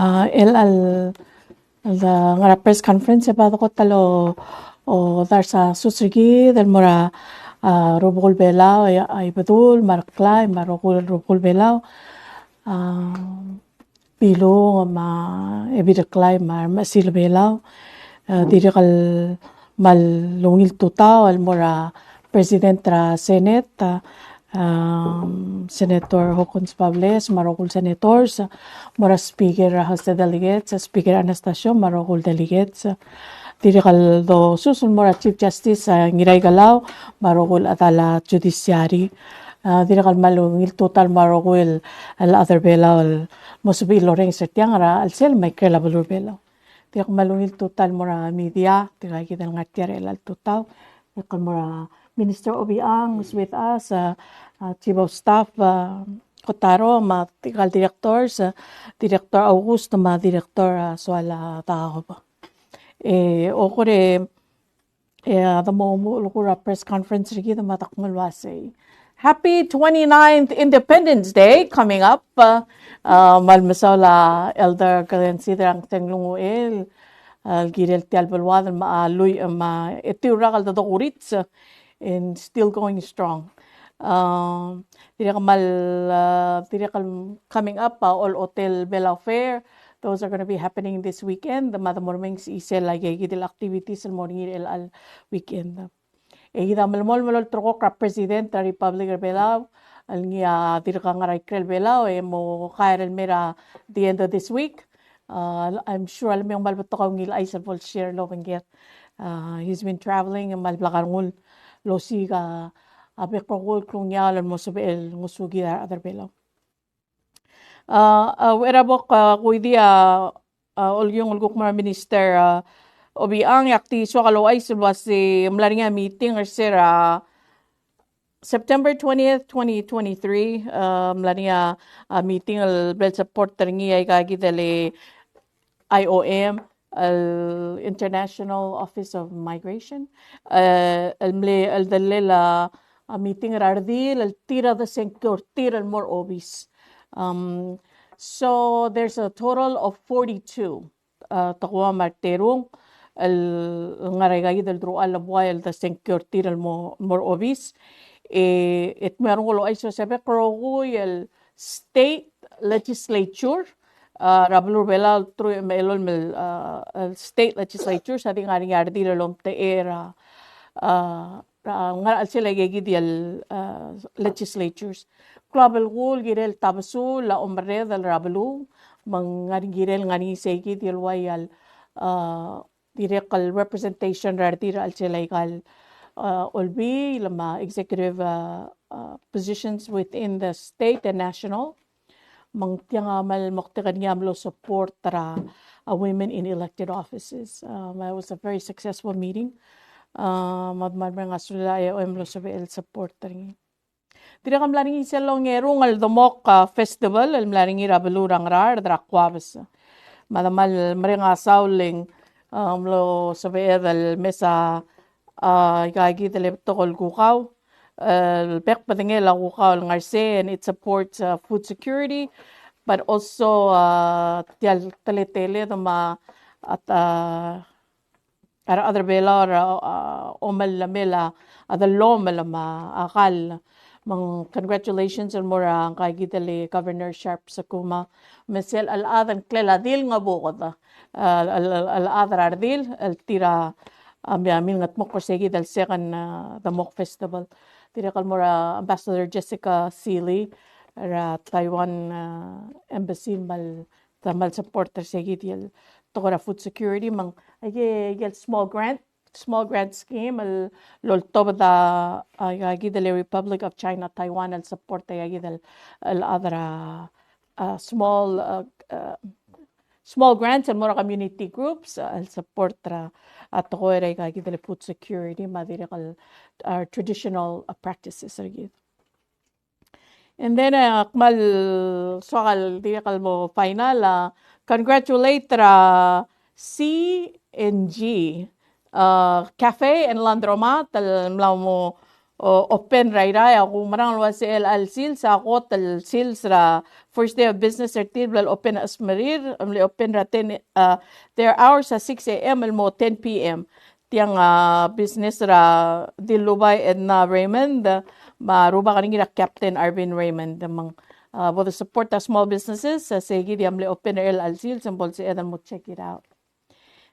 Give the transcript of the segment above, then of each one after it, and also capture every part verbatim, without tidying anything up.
A, el, el, el ngar er a press conference e bo dekot el o, o dars a sus er kid el mo er a, a, rubekul Belau, a, a Ibedul, me a Reklai, me a rokui el rubekul Belau. A, Bilung, me a Ebil Reklai, me a, me a Sil Belau. A, dirrek el kmal ungil tutau el mo er a President er a Senate, a, um, Senator Hokkons Bables, me a rokui el senators, mo er a Speaker er a House of Delegates, Speaker Anastacio, me a rokui el delegates. Dirrek el dosus el mo er a Chief Justice, a, Ngiraikelau, me a rokui el chedal a Judiciary. A, dirrek el kmal ungil tutau el mo er a rokui el, el chad er Belau el mo sebechir el orrenges er tiang er a chelsel me a ikrel a beluu er Belau. Dirrek el kmal ungil tutau el mo er a media, tirka kid el ngar tia er chelecha el tutau. Dirrek el mo er a Minister Obichang, who's with us, a, a, Chief of Staff, a, Kotaro, me tirka el directors, a, Director August, me a Director, a, Soal, a, Daob. E, okor e, e, a, de mo, mo, locha er a press conference er kid me a de kmo el uasei, Happy twenty-ninth Independence Day coming up. A, a, kmal mesaul a Elder Glenn Sidrang Tenglunguchel, a, el kirel tia el beluad, me a lui, me a etiu el rak el dokurits, and still going strong. A, dirrek el kmal, a, dirrek el coming up, a, All Hotel Belau Fair, those are gonna be happening this weekend. Me a de mo remenges isel a ikakid el activities el mo er ngii er chelecha el weekend. E kid a melemolem el olterekokl er a President er a Republic er a Belau, el ngii a dirk ngar er a ikrel Belau, e mo hire el mei er a the end of this week. Uh, I'm sure a le mei ng kmal betok a ungil chais el bo el share el obengker. Uh, he's been traveling, e kmal blak a rengul el osiik a bek el rokui el klungiaol el mo sebechel el ngosukid a rechad er Belau. Uh, uh, er a bo, uh, kuidi a, uh, olekiung el kuk mo er a Minister, uh, Obichang, e ak di soak el ouchais el uase ng mla er ngii a meeting er se er a September twentieth, twenty twenty-three, uh, ng mla er ngii a, a meeting el bla el support er ngii a ikakid el I O M, el International Office of Migration, uh, el mle, el delel a, a meeting er a redil, el tir a de sengkio er tir el mo er a obis. Um, so there's a total of forty-two, uh, tekoi me a reterung, el ngar er a ikakid el deruchall el buai el de sengkio er tir el mo, mo er a obis. E, e dmeu a rengul el ouchais el uase a bek el rokui el state legislature, uh, er a beluu er a Belau el truich me a elolem el, uh, el state legislatures a di ngar er ngii a redil el omtechei er a, uh, er a ngar er a chelsel a ikakid el, uh, legislatures. Klou a belkul el kirel tabesul a omerredel er a beluu, me ng ngar er ngii, kirel ngar er ngii seikid el uai el, uh, dirrek el representation er a redil er a chelsel a ikal, uh, olbiil me a executive, uh, uh, positions within the state and national. Me ng tiang a kmal moktek er ngii a mlo support er a, uh, women in elected offices. Um, it was a very successful meeting. Uh, me a kmal mereng a sulir a I O M el mlo sebechel el support er ngii. Dirrek el mla er ngii sel ongerung el Demok, uh, Festival el mla er ngii er a beluu er a Ngaraard er a Kuabes. Me a de kmal mereng a saul e ng, uh, mlo sebeched el mesa, uh, ikakid el betok el kukau, el bek el bedengel a kukau el ngar er sei, and it supports, uh, food security, but also, uh, tia el teleteled me a, at, uh, a rechad er Belau er a, uh, omellemel a, a dellomel me a kall. Me ng congratulations el mo er a ngkakid el Governor Sharp Sakuma. Me sel chelechad el ngklel a dil ngebuked, uh, el, el, el, chelechad er a redil, el tir a, uh, mle, mle ngetmokl er seikid el second, uh, Demok Festival. Dirrek el mo er a Ambassador Jessica Seeley er a Taiwan, uh, Embassy, me a kmal, kmal support er seikid el tekoi er a food security, me ng aike, aike el small grant, small grant scheme el loltobed a, a, ikakid el Republic of China, Taiwan, el support a ikakid el, el other, a, a small, a, a, small grants el mo er a community groups, a, el support er a, a tekoi er a ikakid el food security, me a dirrek el, a, traditional, a, practices er kid. And then, uh, kmal soak el dirrek el mo final, uh, congratulate er a C and G, uh, Cafe and Laundromat, el mla mo o, open er a Irrai, a kumerang el uase chelecha el sils a kot el sils er a first day of business er tir el open a chesmerir, mle open er a ten, uh, their hours a six a.m. el mo ten p.m. Tiang a business er a Dilubai Edna Raymond, me a rubak er ngii er a Captain Arvin Raymond, me ng, uh, bo de support a small businesses, uh, se kid a mle open er chelecha el sils, se bo el sebeched el mo check it out.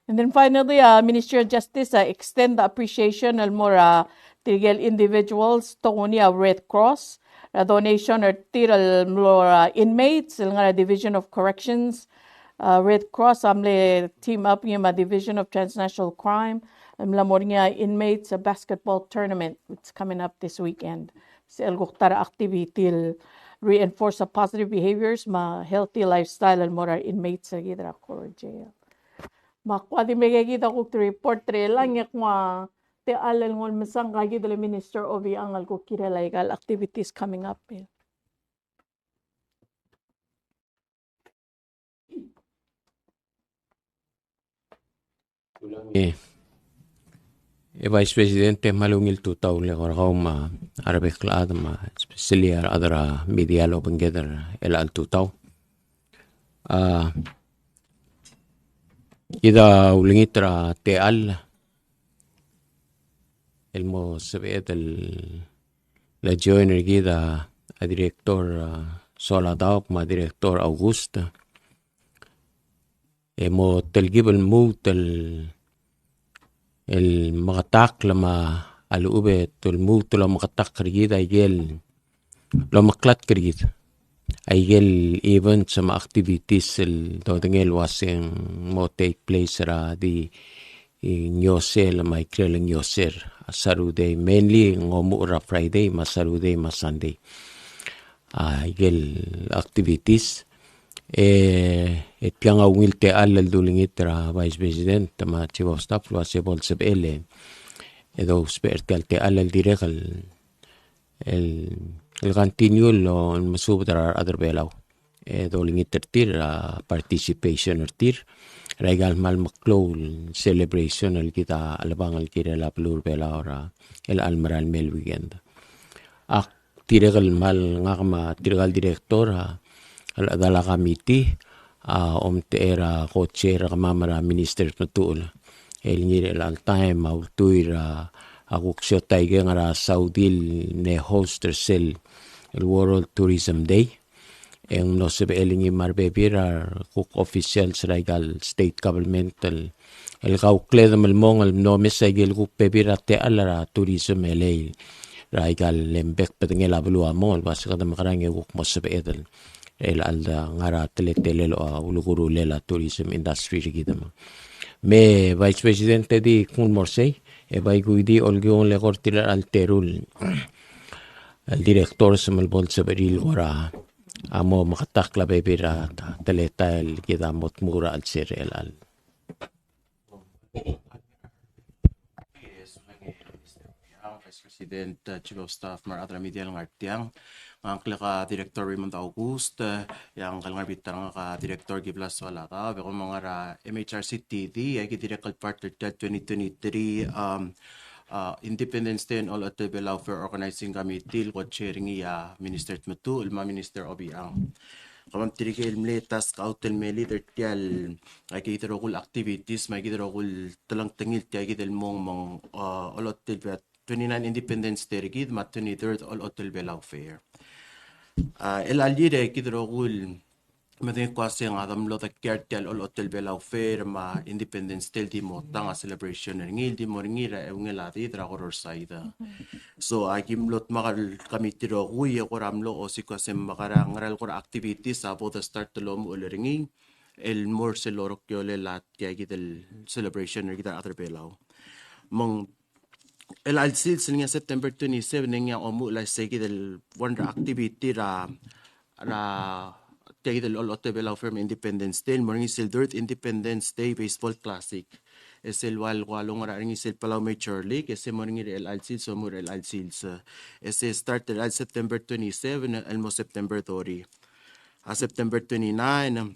And then finally, uh, Ministry of Justice, uh, extend the appreciation el mo er a tirke el individuals, tokuni a Red Cross, er a donation er tir el mlo er a inmates, el ngar er a Division of Corrections, uh, Red Cross, a mle team up ngii me a Division of Transnational Crime, el mla mo er ngii a inmates, a basketball tournament, it's coming up this weekend. Se el kuk ta er a activity el reinforce a positive behaviors, me a healthy lifestyle, el mo er a inmates, er kid er a Koror Jail. Me ak ua di mekekid a kuk report er chelechang e ak nguu a techall el nguu el mesang, ngka kid el Minister Obichang el kuk kirel aika el activities coming up. E, e Vice President, e kmal ungil tutau el eko er kau me a rebek el chad me a especially a rechad er a media el obengked er chelecha el tutau. A, kid a ulengit er a techall el mo sebeched el join er kid a, a Director, a, Soaladaob me a Director August. E mo telkib el lmuut el, el meketakl me a lechub e te lmuut el omeketakl er kid a ikel lomeklatk er kid. Aikel events me a activities el dodengei el uase ng mo take place er a di, e, ngiosel me a ikrel ngiosel. A Saturday, mainly ng omuchel er a Friday, me a Saturday, me a Sunday. A, ikel activities. E, e tiang a ungil techall el dulengit er a Vice President me a Chief of Staff el uase bo el sebechel e, e dousbech er tia el techall el dirrek el el, el continue el, el mesubed er a rechad er Belau. E dolengit er tir er a participation er tir er aika el kmal meklou el celebration el kid a chelebangel el kirel a beluu er Belau er a chelecha el mera el mei el weekend. Ak dirrek el kmal ngak me tirka el director a, a chedal a committee, a omtechei er a co-chair er kemam er a Minister Tmetuchl. El ngii er chelecha el taem a ultuil er a, a kuk siotai keng er a Saudi el mle host er sel el World Tourism Day. E ng mlo sebechel ngii me a rebebil er a kuk officials er aika el state government el, el kaukledem el mong el mlo omes aike el kuk bebil er a techall er a tourism el, er aika el embek bedengel a beluu a mong el uase kede mekerang e kuk mo sebeched el el chelecha el ngar er a teletelel a ulekurulel a tourism industry er kid me. Me Vice President e di kung mo er sei, e bai kuidi olkiu el eko er tir el teru el directors me bo el sebechir el kora mo meketakl a bebil er a teletael el kid a mo tmuu er a chelsel er chelecha el Vice President, uh, Chief of Staff, me a rechad er a media el ngar tiang. Ngak a ngklek a Director Raymond August, uh, e a ngka el ngar er a bita er ngak a Director Giblas Soaladaob, e kom ngar er a M H R C T D, e aki dirrek el part er tia el twenty twenty-three, um, uh, Independence Day and Olotel Belau Fair Organizing Committee, el co-chair er ngii a Minister Tmetuchl me a Minister Obichang. Kemam tirke el mle task out el mle lead er tia el, aike kid el rokui el activities, me aike kid el rokui el telengtengil tia kid el mong me ng, uh, olotel el twenty-nine Independence Day er kid, me a twenty-third Olotel Belau Fair. Uh, el alii er kid el rokui el medengei el kmo se ng a de mlo dekiei er tia el Olotel Belau Fair me a Independence Day el di mo tang a celebration er ngii, el di mo er ngii er a eungel a did er a Koror side. So, aki mlo dmak el committee el rokui e kora mlo osiik el kmo se ng mekerang, ngera el kora activities a bo de start el omuchel er ngii, el mo er sel orokiolel a tia kid el celebration er kid a rechad er Belau. Me ng chelecha el sils el ngii a September twenty-seven e ngii a omuchel a se kid el one er a activity er a, er a tia kid el Olotel Belau Fair me a Independence Day, el mo er ngii sel third Independence Day Baseball Classic. E sel ua el kuk longerachel er ngii sel Palau Major League, e se mo er ngii er chelecha el sils, omuchel er chelecha el sils. E se start er chelecha el September twenty-seven, el mo September thirty. A September twenty-nine,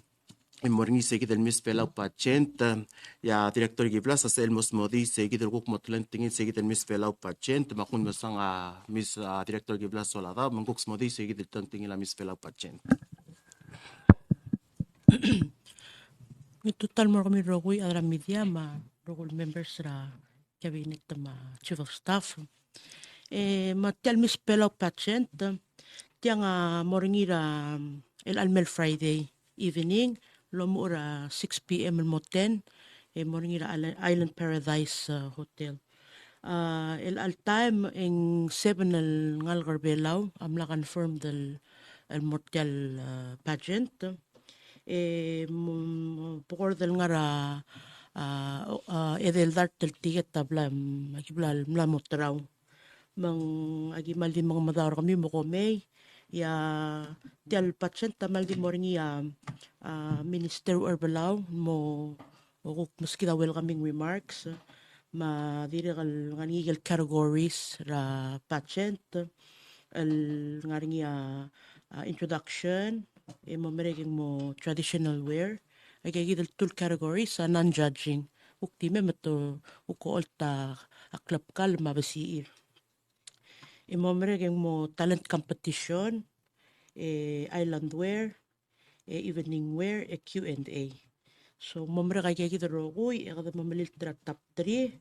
e mo er ngii se kid el Miss Belau pageant, e a Director Kiblas a sel mo smodii se kid el kuk mo telengtengil se kid el Miss Belau pageant, me a kuk mesang a Miss, a Director Kiblas Oladab, me ng kuk smodii se kid el telengtengil a Miss Belau pageant. Ng tutau el mo er kemiu el rokui a chad er a media me a rokui el members er a cabinet me a chief of staff. E me tia el Miss Belau pageant, tiang a mo er ngii er a, el, el mei el Friday evening, el omuchel er a six p.m. el mo ten, e mo er ngii er a Island, Island Paradise, uh, Hotel. A, el, el time e ng seven el ngalek er a Belau a mla confirmed el, el mo er tia el, uh, pageant. E, mm, bo kora el ngar er a, a, a, edei el dart el tiket a bla, mm, aki bla, mla mo terau. Me ng aki kmal di mengemedaol er kemiu me kom mei, e a tia el pageant a kmal di mo er ngii a, a, Minister er a Belau, mo, o kuk meskid a welcoming remarks, me a dirrek el ngar er ngii el categories er a pageant, el ngar er ngii a, a, introduction, e mo merek e ng mo traditional wear. Aika kid el two el categories a non-judging. Kuk di me me te, kuk ocholt a klebkall me a besichir. E mo merek e ng mo talent competition, e island wear, e evening wear, e Q and A. So, mo merek aika kid el rokui, e kede mo melilt er a top three,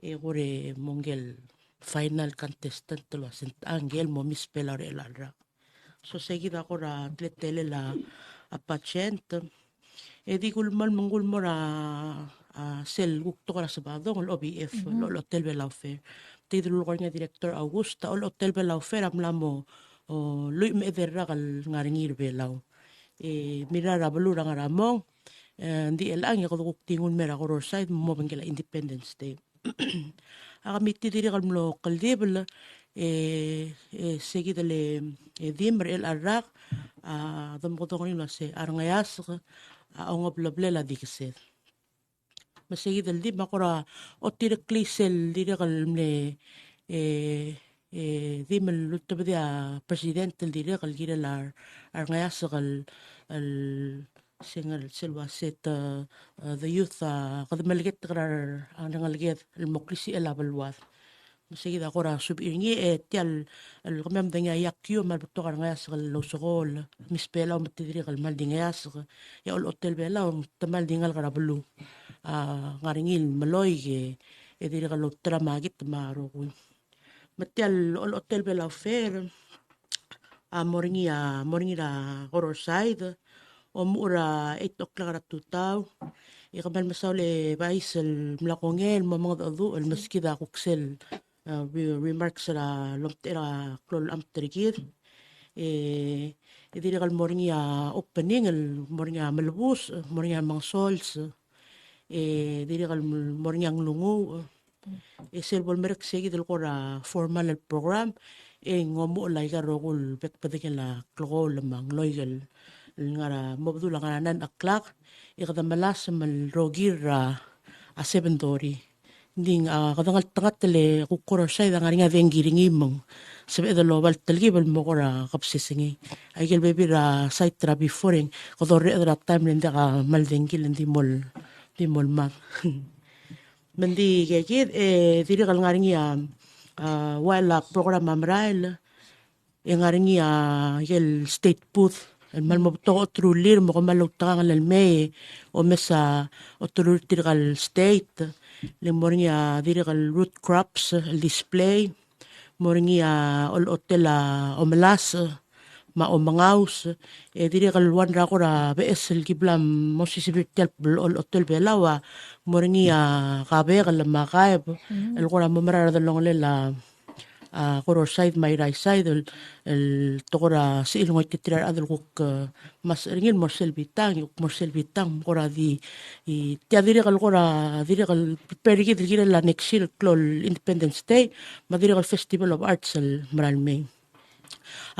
e kora mo ngike el final contestant el ua se ng ngike el mo Miss Belau er chelecha el rak. So, se kid a kora teletelel a, a pageant. E di kuk mo, me ng kuk mo er a, a, sel kuk tekoi er a Sebadong, el O B F, el Olechotel Belau Fair. Te di lulekoi er ngii a Director August, a Olechotel Belau Fair a mla mo, o, lluich me a edei el rak el ngar er ngii er a Belau. E mirrael er a beluu er a Ngeremlengui, e, ng di chelechang e kede kuk di nguu el mei er a Koror side, mo obengkel a Independence Day. A committee a dirrek el mlo kldibel, e, e, se kid el, e, theme er chelecha el rak, a, domekedong er ngii el ua se, a rengeasek, a ongeblebelel a dikesed. Me se kid el theme a kora otireklii sel dirrek el mle, e, e, theme el ultebedii a president el dirrek el kirel a, a rengeasek el, el, se ngera sel ua se te, e, the youth, a, kede meleketek er a rengeleked el mo klisichel a beluad. Me se kid a kora subed er ngii, e tia el, el kemam de ngii a iakiu me a rebetok a rengeasek el ousekool, Miss Belau me te dirrek el kmal di ngeasek, e a Olechotel Belau te kmal di ngalek er a beluu. A, ngar er ngii el meloik, e, e dirrek el outerau a kid me a rokui. Me tia el Olechotel Belau Fair, a mo er ngii a, mo er ngii er a Koror side, omuchel er a eight o'clock er a tutau, e kmal mesaul e bais el mla kongei el mo mengedecheduch el meskid a kuk sel, e, re-, remarks er a lomtechei er a klou el amt er kid. E, e dirrek el mo er ngii a opening, el mo er ngii a melebus, mo er ngii a mengesols, e dirrek el mo er ngii a nglunguuch, e sel bo lemerek se kid el kora formal el program, e ng omuchel aika el rokui el bek el bedengel a klekool me a ngloik el ngar er a, mo bedul a ngar er a nine o'clock, e kede melasem el rokir er a, a seven thirty. Ng di, a, kede ngeltengat el kuk Koror side a ngar er ngii a dengki er ngii me ng sebeched el oba el telkib el mo kora kebesesengei. Aike el bebil er a side er a before e ng kede orreched er a taem el ng diak a kmal dengki el ng di mo, di mo mad. Me ng di ikakid, e dirrek el ngar er ngii a, a, while a program a merael, e ngar er ngii a ikel state booth el kmal mo betok a oterulir me kom kmal outekangel el mei e omes a oterulir tirka el state. Le ng mo er ngii a dirrek el root crops el display, mo er ngii a olechotel a omelasech me a omengaus, e dirrek el one er a kora beches el ki bla mo osisiu er tia el olechotel Belau a mo er ngii a kabekel me a kaeb el kora mo merael er a delongelel a, a, Koror side me a Irrai side el, el te kora sebechir el ngoititerir a rechad el kuk, e, masech er ngii el mo er sel bitang, e kuk mo er sel bitang me kora di, e tia dirrek el kora, dirrek el prepare er kid el kirel a next year el klou el Independence Day me a dirrek el Festival of Arts el merael mei.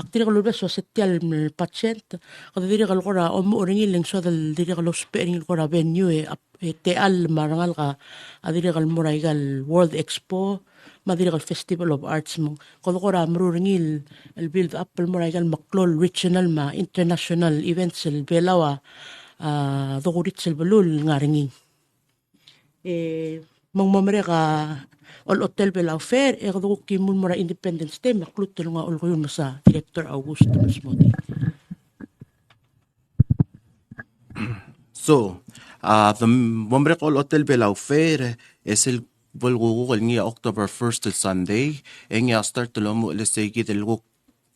Ak dirrek el ulebes el ua se tia el pageant, kede dirrek el kora omuchel er ngii e le ng soad el dirrek el ousbech er ngii el kora venue e ap-, e techall me a rengalek a dirrek el mo er aika el World Expo me a dirrek el Festival of Arts me ng kede kora meruul er ngii el, el build up el mo er aika el meklou el regional me a international events el Belau a, a, dokurits el beluu el ngar er ngii. E, me ng mo merek a olechotel Belau Fair, e kede kuk kimul mo er a Independence Day, me a klou el nguu a olekoi el mesa Director August Mesmoti. So, a, the, mo merek a olechotel Belau Fair, e sel bo el kuk el ngii a October first el Sunday, e ngii a start el omuchel er seikid el kuk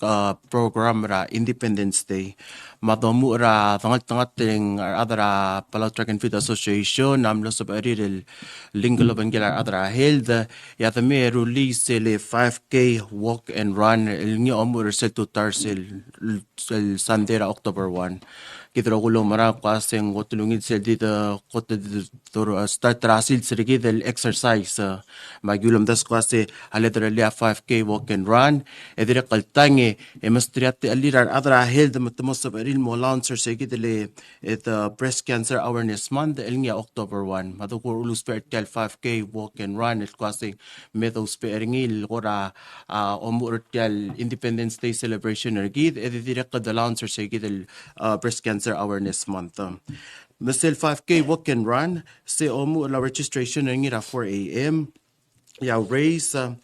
a, program er a Independence Day. Me a domuchel er a dengeltengat er a rechad er a Palau Track and Field Association a mlo sebechir el link el obengkel a rechad er a health, e a de me rullii sel five K walk and run el ngii a omuchel er sel tutau er sel, sel Sunday er a October one. Kid el rokui el oumera el kmo se ng kot el ungil sel di de kot el di de, a, start er a sils er kid el exercise, a, me aki ulemdasu el kmo se a le derellii a five K walk and run, e dirrek el tang e mesterir a techellir a rechad er a health me te mo sebechir el mo announce er seikid el, e, the Breast Cancer Awareness Month el ngii a October one. Me a doku el ousbech er tia el five K walk and run el kmo se me dousbech er ngii el kora, a, omuchel er tia el Independence Day celebration er kid, e di dirrek el announce er seikid el, a, Breast Cancer Awareness Month. Me sel five K walk and run, se omuchel a registration er ngii er a four A M, e a race, a,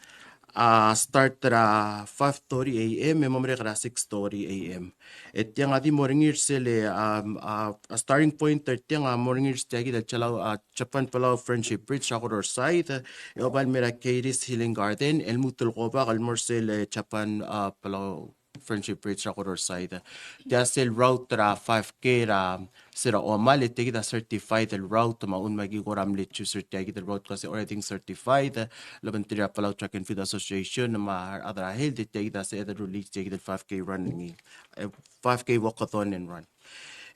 a start er a five thirty A M, e mo merek er a six thirty A M. E tiang a di mo er ngii er sel, a, a, a starting point er tiang a mo er ngii er tiakid el Chalau, a, Japan Palau Friendship Bridge er a Koror side, e oba el mei er a Katie's Healing Garden, el lmuut el kobak el mo er sel, e, Japan, a, Palau Friendship Bridge er a Koror side. Tia sel route er a five K er a, se er a omal, e tiakid a certified el route, me a uchul me aki kora mle choose er tiakid el route el kmo se already certified, el obengterir a Palau Track and Field Association, me a rechad er a health, e tiakid a sebeched el rullii tiakid el five K run er ngii, e, five K walkathon and run.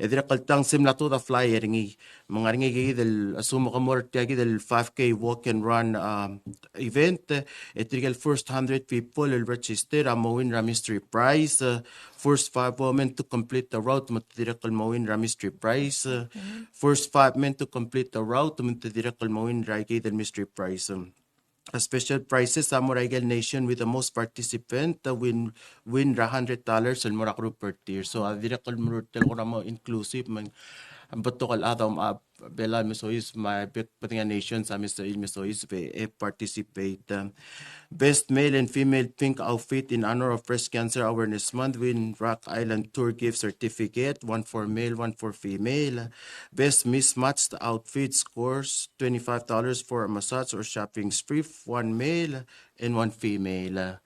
E dirrek el tang se mla tuobed a flyer er ngii. Me ng ngar er ngii aikakid el, assume ke mo er tiakid el five K walk and run, um, event, e tirke el first hundred people el register a mo win er a mystery prize, uh, first five women to complete the route, me te dirrek el mo win er a mystery prize, uh, first five men to complete the route, me te dirrek el mo win er aikakid el mystery prize. Um, a special prizes a mo er a ikel nation with the most participant, uh, win, win er a hundred dollars el mo er a group per tier. So, a dirrek el mo er tia el kora mo inclusive, me ng betok el chad a, a, Belau el mesoiseb, me a bek el bedengel a nations a mesoiseb, mesoiseb e, e participate. Um, best male and female pink outfit in honor of Breast Cancer Awareness Month win Rock Island Tour gift certificate, one for male, one for female. Best mismatched outfit scores twenty-five dollars for a massage or shopping spree, one male and one female.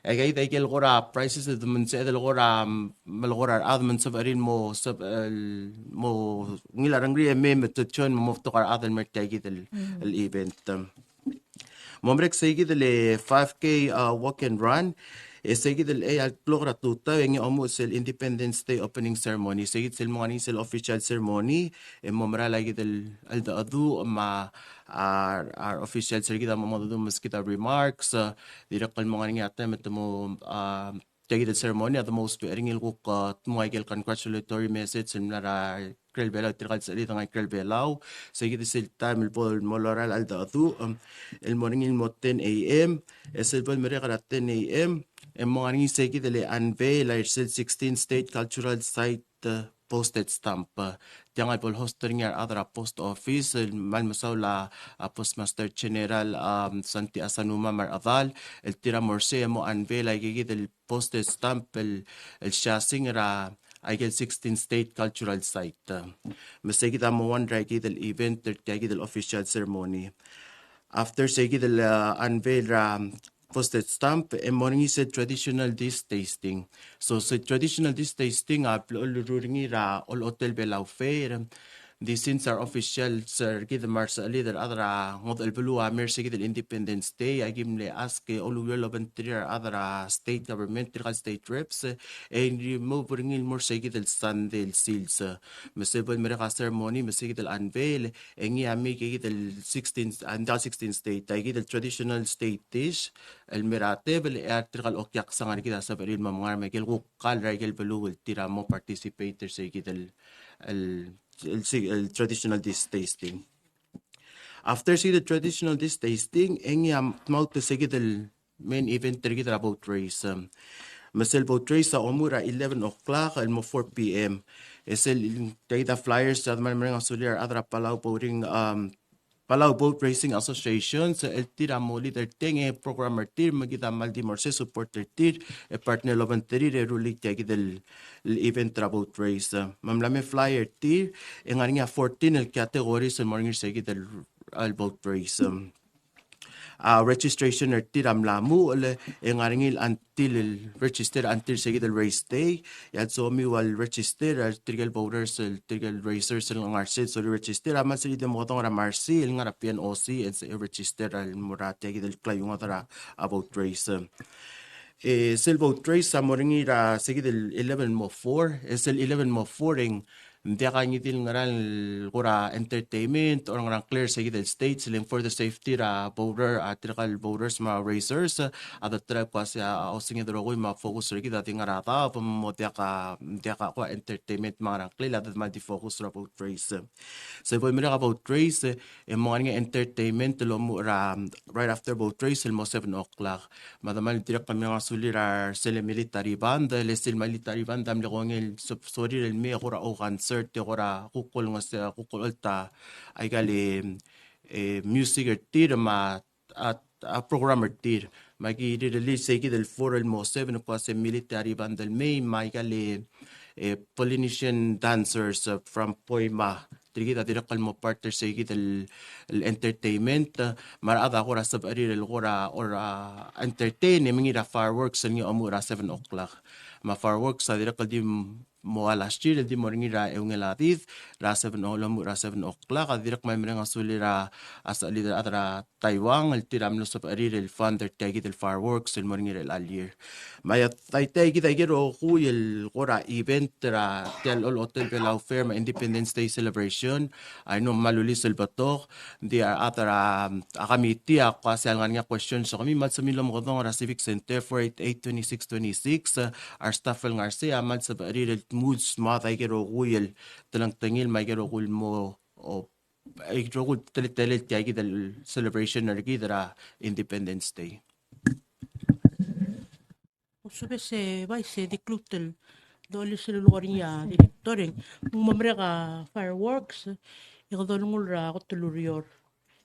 Aikakid a ikel kora prizes el de menseched el kora, mm, me le kora a rechad me ng sebechir el mo, seb-, el mo ungil a rengrir e mei me te join me mo betok a rechad el mer tiakid el, el event. Mo merek seikid el, e, five K, uh, walk and run. E seikid el, e, a klok er a tutau e ngii a omuchel sel Independence Day opening ceremony. Seikid sel mo ngar er ngii sel official ceremony, e mo merael aikid el cheldecheduch me a, a, a officials er kid a mo mengedecheduch el meskid a remarks, a, dirrek el mo ngar er ngii a taem e te mo, a, tiakid el ceremony a de mo ousbech er ngii el kuk, a, dmu aikel congratulatory message el mla er a ikrel Belau, tirka el sechelid er a ikrel Belau. Seikid sel taem el bo el mo lorael a cheldecheduch, um, el mo er ngii el mo ten A M, e sel bo el merek er a ten A M, e mo ngar er ngii seikid el unveil a irsel sixteen state cultural site, uh, postage stamp. Uh, tiang a bo el host er ngii a rechad er a post office, el kmal mesaul a, a Postmaster General, um, Santy Asanuma me a rechedal, el tir a mo er sei e mo unveil aikakid el postage stamp el, el siasing er a, aikel sixteen state cultural site. Uh, me seikid a mo one er aikid el event er tiakid el official ceremony. After seikid el, uh, unveil er a postage stamp, e mo er ngii sel traditional dish tasting. So, sel traditional dish tasting a blechoel el rullii er a Hotel Belau Fair. Di since a re officials er kid me a resechelid el chad er a ngodech el beluu a mer seikid el Independence Day, a ki mle ask e uluureor el obengterir a rechad er a state government, tirka el state reps, e remove er ngii el mo er seikid el Sunday el sils. Me sel bo el merek a ceremony, me seikid el unveil, e ngii a mei aikakid el sixteen, a, ng diak sixteen state, aikakid el traditional state dish, el mer a tebel, e a tirka el okiaksang er kid a sebechir el mo mengar me aikel kuk kall er aikel beluu el tir a mo participate er seikid el, el, el, el traditional dish tasting. After seikid el traditional dish tasting, e ngii a dmaut seikid el main event er kid er a boat race. Um, me sel boat race a omuchel er a eleven o'clock el mo four P M. E sel tia kid a flyers a kmal mereng a sulir a rechad er a Palau Boating, um, Palau Boat Racing Association, sel tir a mo lead er tiang e program er tir, me kid a kmal di mo er sei support er tir, e partner el obengterir e rullii tia kid el, el event er a boat race. Me a mla me fly er tir, e ng ngar er ngii a fourteen el categories el mo er ngii er sei kid el, el boat race. A registration er tir a mla muchel, e ng ngar er ngii el until el register until sei kid el race day. E a lsomiu el register er tirke el boaters, el tirke el racers el ngar er sei el sorir el register, a kmal sebechir el di mo kedong er a MRC el ngar er a P N O C e sei el register el mo er tia kid el klaiuongodel er a boat race. E sel boat race a mo er ngii er a sei kid el eleven mo four, e sel eleven mo four e ng diak a ngii di el ngerang el kora entertainment or ngerang clear sei kid el stage, le ng for the safety er a boater, a tirka el boaters me a racers, a de try el kmo se a osenged el rokui me a focus er kid a di ngar er a daob, me mo diak a, diak a kora entertainment me a ngerang clear, a de kmal di focus er a boat race. Se bo merek a boat race, e mo ngar er ngii a entertainment el omuchel er a, right after boat race el mo seven o'clock. Me a de kmal dirrek el mereng a sulir a sel military band, le sel military band a mle kongei el sob-, sorir el mei e kora ouconcert, e kora kuk olengeseu, kuk olecholt a ikal, e, music er tir me a, a, a program er tir. Me aki release sei kid el four el mo seven el kmo se military band el mei, me a ikal, e, Polynesian dancers, e, from Poima. Tirkid a dirrek el mo part er sei kid el, el entertainment, e, me a rechad a kora sebechir el kora, kora entertain, e mengiil er a fireworks el ngii a omuchel er a seven o'clock. Me a fireworks a dirrek el di mo a last year, el di mo er ngii er a eungel a did, er a seven o-, el omuchel er a seven o'clock, a dirrek el kmal mereng a sulir a, a sel leader er a Taiwan, el tir a mlo sebechir el fund er tia kid el fireworks, el mo er ngii er chelecha el year. Me a tia kid a ikel rokui el kora event er a tia el Olechotel Belau Fair me a Independence Day Celebration, a ino me a lulis el betok, ng di a rechad er a, a committee a kmo se a lengar er ngii a question er kemiu, me a lsekum e lomekedong er a Civic Center, four eight eight, twenty-six twenty-six, a re staff el ngar er sei a kmal sebechir el tmuu el smaod a ikel rokui el telengtengil me a ikel rokui el mo, o, a ikel rokui el teletelel tia kid el celebration er kid er a Independence Day. Ousbech e bai se di kuk el dolis el lulekoi er ngii a director e ng mo merek a fireworks e kede olengull er a kot el ureor.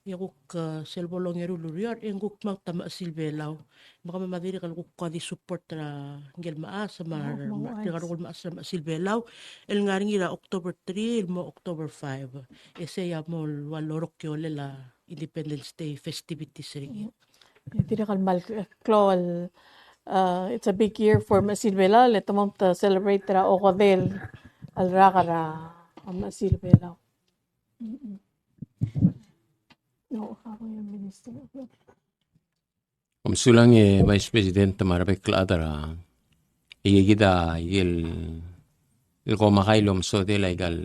E kuk, e, sel bo longeru el ureor e ng kuk mount a Mechesil Belau. Me kemam a dirrek el kuk di support er a ngike el mechas me a, me a, tirka el rokui el mechas er a Mechesil Belau el ngar er ngii er a October three el mo October five. E sei a mo ua lorokir el Independence Day festivities er ngii. E dirrek el kmal klou el, uh, it's a big year for Mechesil Belau, le te mo celebrate er a okedei el rak er a Mechesil Belau. Mm-mm. No, how are you, Minister? Kom sulang e Vice President me a rebek el chad er a, e kid a ikel, el komakai el omesodel a ikal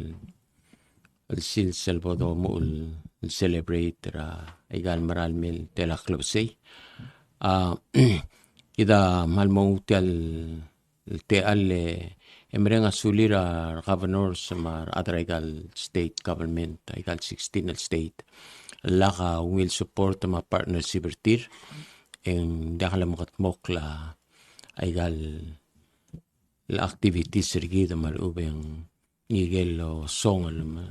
el sils el bo domuchel el celebrate er a ikal mera el mei el tela klebesei. A, kid a kmal mo nguu tia el techall e, e mereng a sulir a re governors me a rechad er a ikal state government, a ikal sixteen el state. Lak a ungil support me a partnership er tir, e ng diak lemekedmokl a ikal activities er kid me a lechub e ng ikel osongel me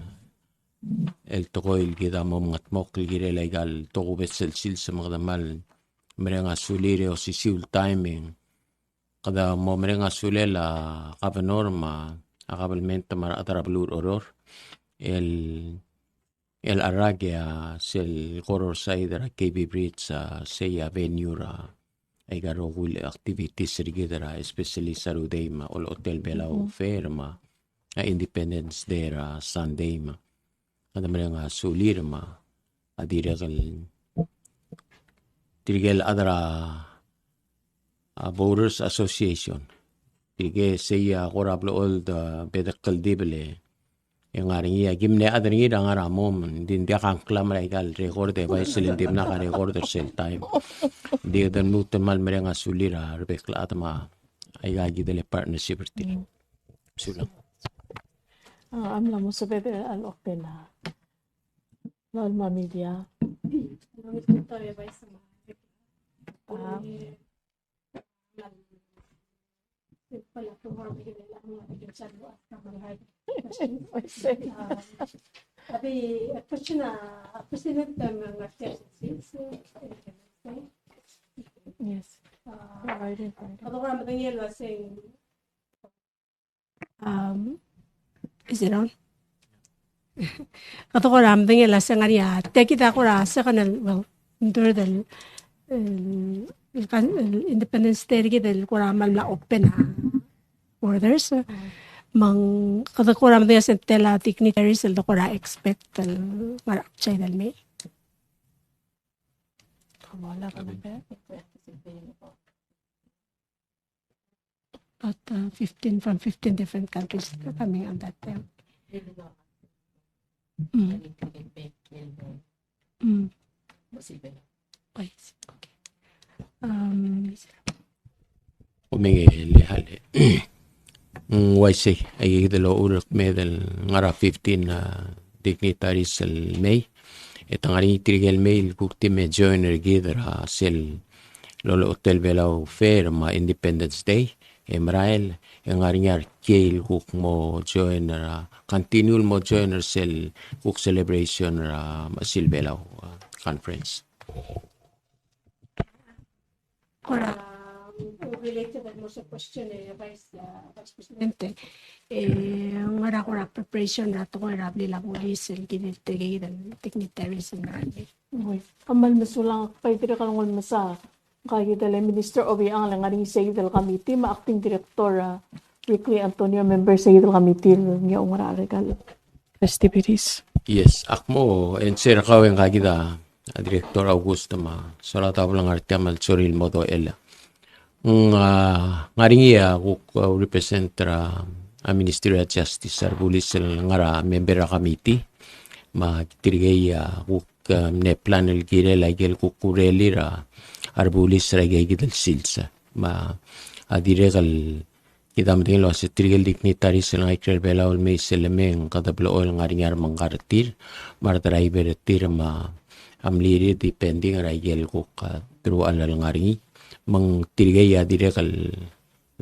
el tekoi el kid a mo mengetmokl el kirel a ikal tokubets el sils me kede kmal mereng a sulir e osisiu el taem e ng kede mo mereng a sulel a governor me a kabelment me a rechad er a beluu er Oreor el, el rak e a sel Koror side er a K B Bridge a sei a venue er a ikal rokui el activities er kid er a, especially Saturday me a Olechotel Belau Fair me a Independence Day er a Sunday me a kede mereng a sulir me a dirrek el tirke el chad er a, a Boaters Association. Tirke sei a kora blechoel de bedek el dibel e ngar er ngii a ki mle chad er ngii er a ngar er a mom, ng di ng diak a ngklam er a ikal record e bai sel ng dimlak a record er sel taem. Ng di kede lmuut el kmal mereng a sulir a rebek el chad me a ika kid el partnership er tir. Sulang. A, a mla mo sebeched el open a Lolma Media. Ah. Yes. Um, is it on? Kede kora medengei el uase ng ngar er ngii a, tia kid a kora second el, well, third el, el, el kan-, el Independence Day er kid el kora mal mla open a borders. Me ng kede kora medengei el uase ng tela dignitaries el de kora expect el ngar er a outside el mei. About, uh, fifteen, from fifteen different countries coming on that time. Mm. Mm. Pues, okay. Um, Omengel e hale. Ng uaisei, aike kid el ochur el kmeed el ngar er a fifteen, uh, dignitaries el mei. E te ngar er ngii tirke el mei el kuk di me join er kid er a sel lolechotel Belau Fair me a Independence Day, e merael, e ngar er ngii a rekei el kuk mo join er a, continue el mo join er sel kuk celebration er a Mechesil Belau, uh, Conference. Kora, um, related el mo se question e Vice, uh, Vice President. E, ngera kora preparation er a tekoi er a blil a bulis el kid el tirke el dignitaries el mei. Oi. Kmal mesulang, bai dirrek el nguu el mesa ngka kid el Minister Obichang el ngar er ngii se kid el committee me a Acting Director, uh, Weekly Antonio, member se kid el committee el ngii a oungerachel er aikal festivities. Yes, ak mo answer er kau e ngka kid a, a Director August me a sola ta bla ngar tia me a lsorir el mo dochel. Ng, a, ngar er ngii a kuk, a, represent er a, a Ministry of Justice, a rebulis el ngar er a member er a committee, me tirkei a kuk, a, mle plan el kirel aike el kuk kurelir a, a rebulis er aike kid el sils. Me a dirrek el kid a medengei el uase tirke el dignitaries el ngar er a ikrel Belau el mei sel lemei e ng kede blechoel el ngar er ngii a remengkar er tir, me a redriver er tir me a mlirir depending er aike el kuk, a, teruich el ngar er ngii. Me ng tirkei a dirrek el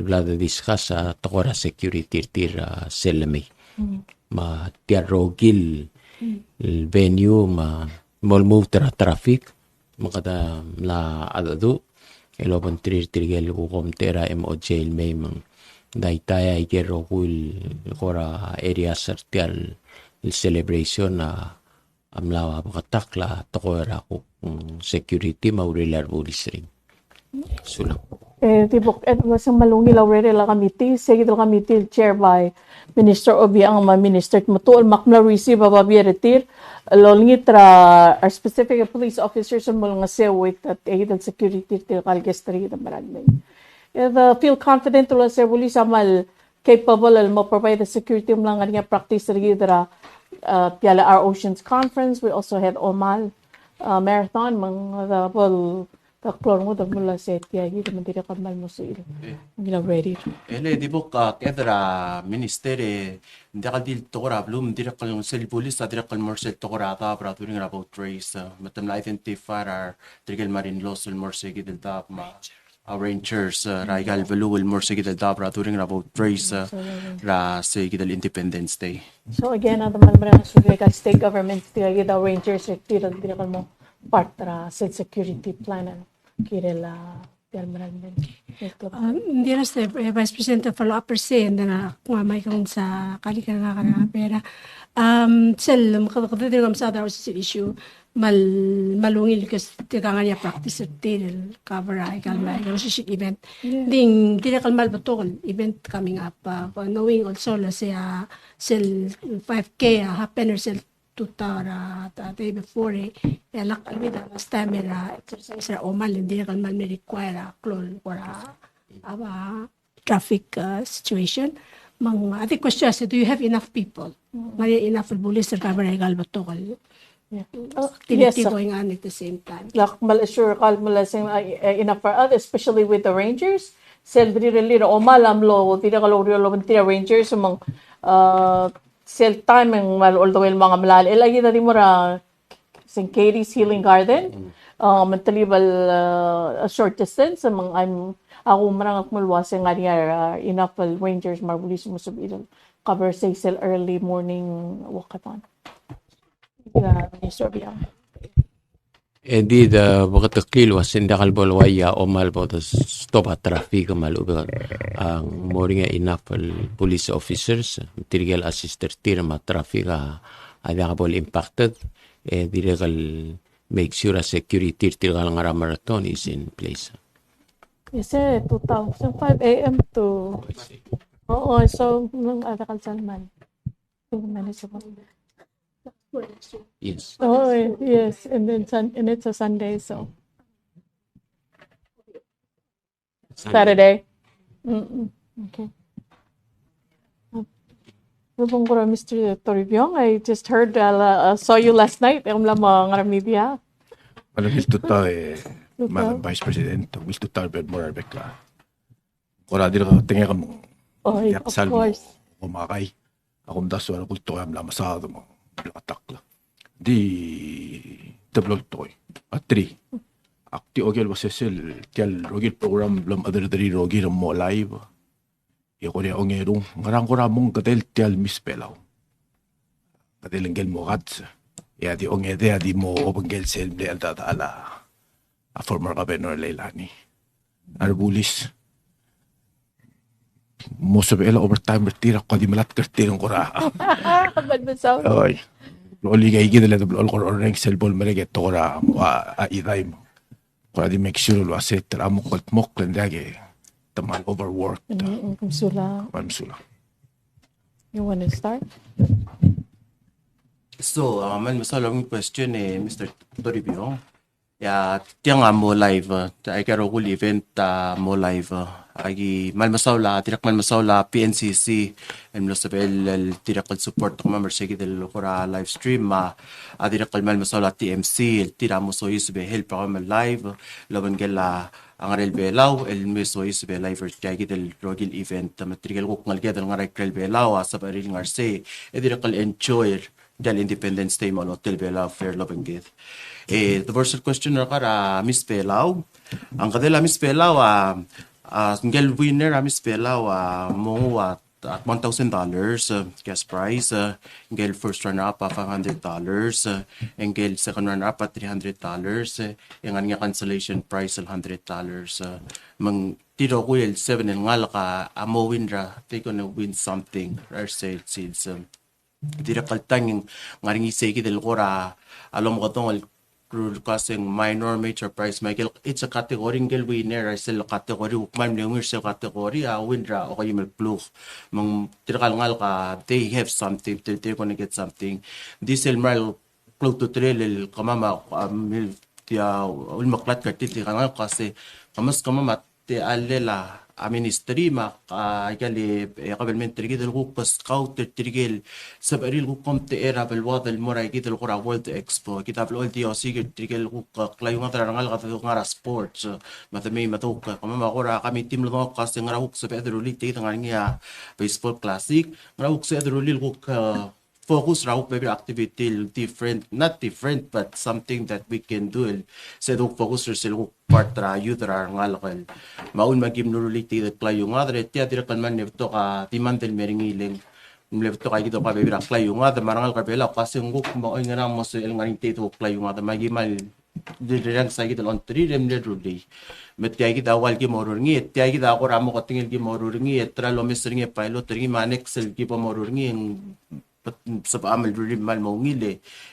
bla de discuss a tekoi er a security er tir, a, sel lemei. Mm. Me tia el rokui el, mm, el venue me a mo lmuut er a traffic, me kede mla chedecheduch el obengterir tirke el kuk omtechei er a M O J el mei me ng daitai aike el rokui el kora areas er tia el celebration a, a mla beketakl a tekoi er a kuk, mm, security me a uriul a rebulis er ngii. Sulang. E, di bo kede, e, me se ng kmal ungil a urerel a committee, se kid el committee el chair by Minister Obichang me a Minister Tmetuchl, me ak mla receive a babier er tir el olengit er a, our specific police officers el mo olengeseu with, e, tia kid el security er tirka el guest er kid el mera el mei. E, de feel confident el uase a police a kmal capable el mo provide the security, me ng mla ngar er ngii a practice er kid er a, uh, tia el Our Oceans Conference. We also had Omal, uh, Marathon, me ng, uh, bo el, the klou el nguu el mla se tia kid me ng dirrek el kmal mo suir. E. Ng mla ready. E le di bo kede er a minister e ng diak el di el tekoi er a beluu, me ng dirrek el sel bulis a dirrek el mo er sel tekoi er a daob er a during er a boat race, uh, me te mla identify er a tirke el marine laws el mo er se kid el daob me a a rangers, uh, er aika el beluu el mo er se kid el daob er a during er a boat race, uh, er a se kid el Independence Day. So again, a de kmal mereng a sulir aika el state government, tirka kid a rangers er tir el dirrek el mo part er a sel security plan el kirel a tia el mera el mei. Ah, ng dirrek se, eh, Vice President, follow up er se, and then, ah, ngua Michael sa kalik er ngak er a bera. Um, sel, me kede, kede dirrek el mesa a issue. Kmal, kmal ungil because tirka a ngar er ngii a practice er tir el cover aika el, aika el social event. Yeah. Ng di dirrek el kmal betok el event coming up, uh, knowing also el se a sel five K a happen er sel tutau er a, a day before e, e a lak el with a last time er a exercise er a Omal, ng dirrek el kmal mle require a klou el kora a, a, traffic, uh, situation. Me ng, a di question a se, do you have enough people? Mm. Ng ngar er ngii a enough el bulis el cover aika el betok el, yeah, activity, oh, yes, sir, going on at the same time? Lak kmal assure kau el mle se ng, uh, enough for us, especially with the rangers. Sel dirirelir a Omal a mlo dirrek el oureor el obengterir a rangers, me ng, uh, sel time e ng kmal all the way el mo melalem. E a kid a di mo er a Saint Katie's Healing Garden, mm, uh, me ng telkib el, uh, a short distance, me ng, I'm, a kumerang el kmo el uase ng ngar er ngii a, uh, enough el rangers me a rebulis el mo sebechir el cover, say, sel early morning walkathon. Yeah, Minister Obichang. E di de beketeklii el uase ng diak el bo el uai a omal bo de stop a traffic me a lechub e ng mo er ngii a enough el police officers, tirke el assist er tir me a traffic a, a diak bo el impacted, e dirrek el make sure a security er tirka el ngar er a marathon is in place. Yes, sir, two thousand, five a.m. to, oo, so, ng diak el sal mal. Manageable. Yes. Oh, yes, and then Sun-, and it's a Sunday, so. Sunday. Saturday. Mm-mm. Okay. Lobengkora Mister Toribiong, I just heard, uh, la-, uh, saw you last night, e ng mla mo ngar er a media. Well, ungil tutau, e, tutau. Madam Vice President, ungil tutau el bla mo er a rebek el Kora dirk tengek me ng, oh, diak sal mo, of course, mo makai. Ak omdasu a rokui el tekoi a mla mesaod me ng bleketakl. Di teblo el tekoi. A three. Ak di oker el uase sel tia el rokir el program el mla mechederederir rokir el mo live. E kora ongerung, ngerang kora mong kedel tia el Miss Belau. Kedel ngike el mo kats. E a di ongedei a di mo obengkel sel mle cheldechedechal a former governor Leilani. A rebulis. Mo sebechel a overtime er tir a kuk di melatk er tir ng kora. Kmal mesaul. Oi. Blechoel ikaikid el, blechoel kora orrenges el bo lemerek e te kora mo a, a idai me ng kora di make sure el uase te kmal mo kldmokl e ng diak e te kmal overworked. Mm, mm, mesulang. Kmal mesulang. You wanna start? So, uh, kmal mesaul a ungil question e Mister Toribiong. Ia, tiang a mo live, uh, aika el rokui el event a mo live, uh, aki kmal mesaul a, dirrek kmal mesaul a P N C C, el mlo sebechel el, el dirrek el support er kemam er se kid el kora live stream, me a, a dirrek el kmal mesaul a T M C, el tir a mo soiseb e help er kemam el live, el obengkel a Ngerel Belau, el me soiseb e live er tia kid el rokui el event, me tirke el kuk ngeleked el ngar er a ikrel Belau, a sebechir el ngar er sei, e dirrek el enjoy er tia el Independence Day me a Hotel Belau Fair el obengked. E, the first question er kau er a Miss Belau. A ngkedel a Miss Belau a, a, ngike el winner a Miss Belau a, mo nguu a, a one thousand dollars, uh, cash prize, uh, ngike el first runner up a five hundred dollars, uh, ngike el second runner up a three hundred dollars, uh, e ngar er ngii a consolation prize el hundred dollars, uh, me ng tir el rokui el seven el ngalek a, a mo win er a, they gonna win something, er sel sils, um, Dirrek el tang e ng ngar er ngii sei kid el kora lomekedong el kuk se ng minor, major prize, me a ikel, it's a category, ngike el winner er sel category, kuk kmal mle ungil er sel category, a winner a okeim el kluk. Me ng tirka el ngalek a, they have something, they, they're gonna get something. Di sel mera el klou a ultutelel el kemam a, a, mil, tia, ulemeklatk er tir, tirka el ngalek a se, ke mes kemam a te a llel a, a ministry me a, a, ikel, e, government er kid el kuk scout er tirke el sebechir el kuk omtechei er a beluad el mo er a ikid el kora World Expo. Kid a blechoel di osiik er tirke el kuk, a, klaiungad er a rengalek a de ngar er a sports, e, me a de mei me a de kuk, e, kemam a kora committee a mlo dengua el kuk se ngera kuk sebeched el rullii, tia kid a ngar er ngii a baseball classic, ngera kuk sebeched el rullii el kuk, e, focus er a kuk bebil er a activity el different, not different, but something that we can do el, se de kuk focus er sel kuk part er a youth er a rengalek el. Me a uchul me aki mlo rullii tia kid el klaiungad, e tia dirrek el mle betok a demand el mer ngii, le ng mle betok a ikid el kuk bebil er a klaiungad, me a rengalek er a Belau a kuk se ng kuk mo oingerang mo sebechel ngar er ngii tia kid el kuk klaiungad, me aki kmal di rirrenges a ikid el ongtirir e mle rullii. Me tia kid a ua el ki mo rullii, e tia kid a kora mo ketengel ki mo rullii, e te er a lomes er ngii e pilot er ngii, me a next el ki bo mo rullii, e ng sebecham el rullii me ng kmal mo ungil e,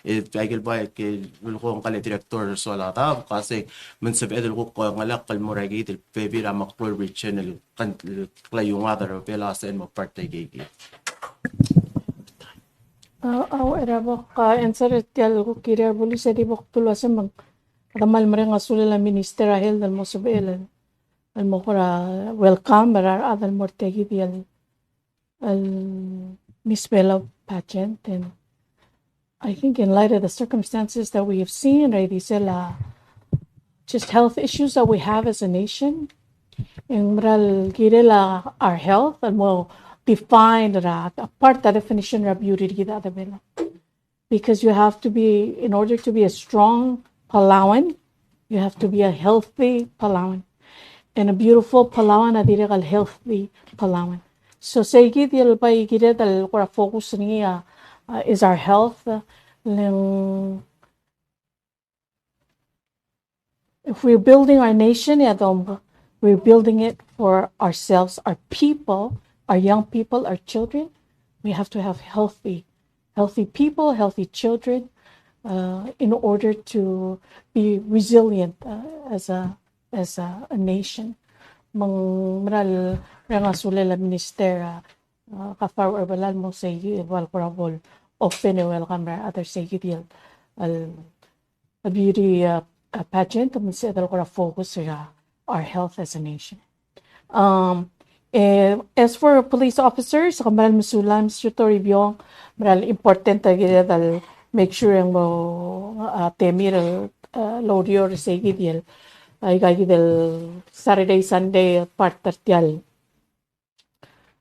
e, a ikel bai, a ikel lulekoi ngka el director er a soal a daob, a kuk se me ng sebeched el kuk ngelekek el mo er a ikid el bebil er a meklou el region el klaiungad er a Belau a sebeched el mo part er a ikid. A, a, er a bo kuk answer er tia el kuk kirir a rebulis e di bo kuk dulu el uase me ng, a kmal mereng a sulel a Minister er a Health el mo sebechel el, el mo kora welcome er a rechad el mo er tia kid el el Miss Belau pageant. And I think in light of the circumstances that we have seen, right, these are, uh, just health issues that we have as a nation. E ng mera el kirel a our health, el mo define er a, a part er a definition er a beauty er kid a Belau. Because you have to be, in order to be a strong Palauan, you have to be a healthy Palauan. and a beautiful Palauan a dirrek el healthy Palauan. So sei kid el bai kired el kora focus er ngii a, uh, is our health, uh, le ng If we're building our nation, e a domb, we're building it for ourselves, our people, our young people, our children. We have to have healthy, healthy people, healthy children, uh, in order to be resilient, uh, as a, as a, a nation. Me ng mera el mereng a sulel a Minister, uh, uh, Gaafar Belau el mo sei kid el ua el kora bo el open e welcome er a rechad er sei kid el, el a beauty, uh, uh, pageant, me ng sebeched el kora focus er a our health as a nation. Um, e, as for police officers, ke mera el mesulang, Mister Toribiong, mera el important a kired el make sure e ng mo, uh, temir el, uh, el oureor er sei kid el, uh, aika kid el Saturday, Sunday, part er tia el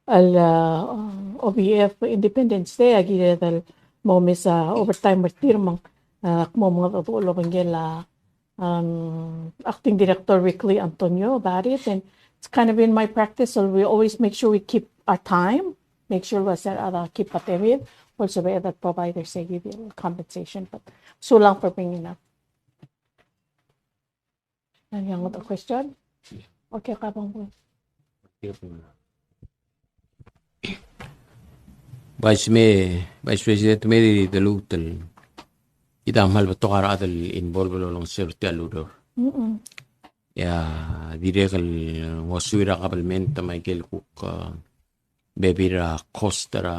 el, uh, O B F Independence Day, a kired el mo mesa overtime er tir me ng, uh, ak mo mengedecheduch el obengkel a, um, Acting Director Wickley Antonio about it, and it's kind of in my practice, so we always make sure we keep our time, make sure we set, uh, keep a temir, also be able to provide their, say, compensation, but so long for bringing up. Any other question? Okay, Kabang Boy. Vice Me, Vice President, me di delutel. Kid a kmal betok a rechad el involve el olengeseu er tia el ureor. Mm-mm. E a dirrek el ngosuir a kabelment me aike el kuk, uh, bebil er a cost er a